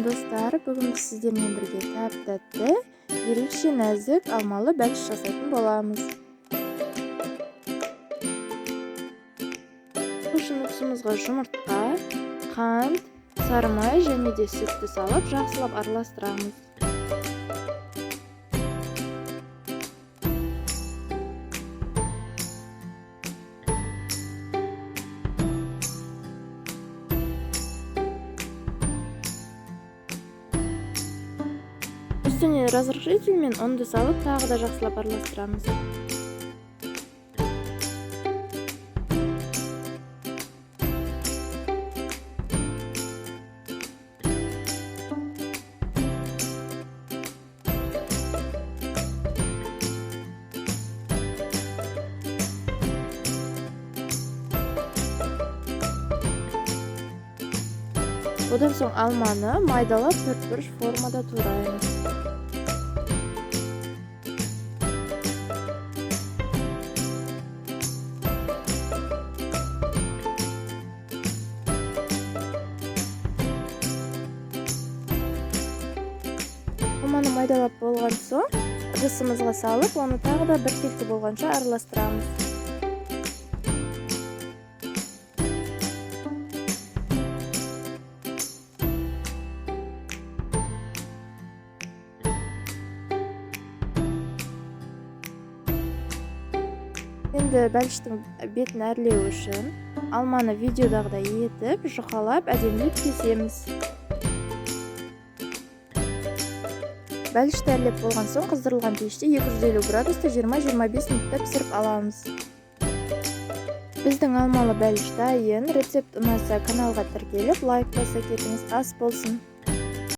Сәлем, достар! Бүгін біз сіздермен бірге тәп-тәтті, ерекше нәзік алмалы бәліш жасайтын боламыз. Бұл үшін ыдысымызға жұмыртқа, қант, сары май және де сүтті салып, жақсылап араластырамыз. Үстіне разрыхлитель мен ұнды салып, тағы да жақсылап араластырамыз. Одан соң алманы майдалап төртбұрыш формада тураймыз. Алманы майдалап болған соң ыдысымызға салып, оны тағы да біркелкі болғанша араластырамыз. Енді бәліштің бетін әрлеу үшін алманы видеодағыдай етіп, жұқалап, әдемілеп кесеміз. Бәлішті әрлеп болған соң қыздырылған пеште 250 градуста 20-25 минутта пісіріп аламыз. Біздің алмалы бәліш дайын. Рецепт ұнаса, каналға тіркеліп, лайк баса кетіңіз. Ас болсын!